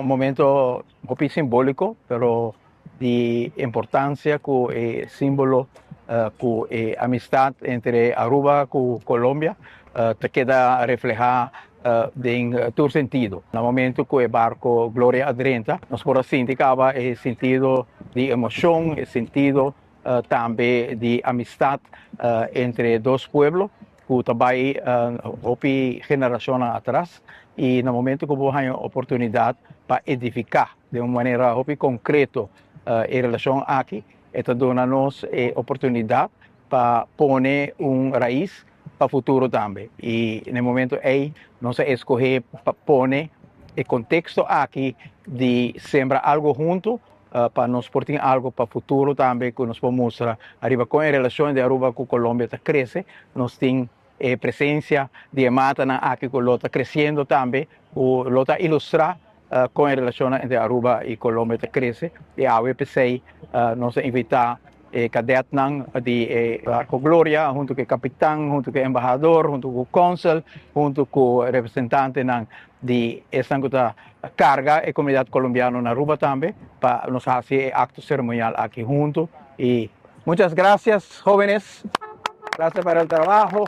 Un momento hopi simbolico, pero di importancia cu e simbolo cu e amistad entre Aruba cu Colombia ta keda refleha den tur sentido. Na momento cu e barco Gloria a drenta, nos por a sinti caba e sentido di emocion, e sentido tambe di amistad entre dos pueblo cu ta bay hopi generacionnan atras, y na momento cu bo haya oportunidad pa edifica di un manera hopi concreto e relacion aki, e ta duna nos e oportunidad pa pone un rais pa futuro tambe. Y na e momento ey nos a escoge pa pone e contexto aki di sembra algo hunto pa nos por tin algo pa futuro tambe cu nos por mustra ariba con e relacion di Aruba cu Colombia ta crece. Nos tin e presencia di e matanan aki cu lo ta creciendo tambe, cu lo ta ilustra con e relacionnan entre Aruba y Colombia ta crece. Y awe p'esey nos a invita e kadetnan di e barco Gloria hunto cu e capitan, hunto cu e embahador, hunto cu consul, hunto cu representantenan di esnan cu ta carga e comunidad Colombiano na Aruba tambe, pa nos haci e acto ceremonial aki hunto. Y muchas gracias, jóvenes. Gracias para el trabajo.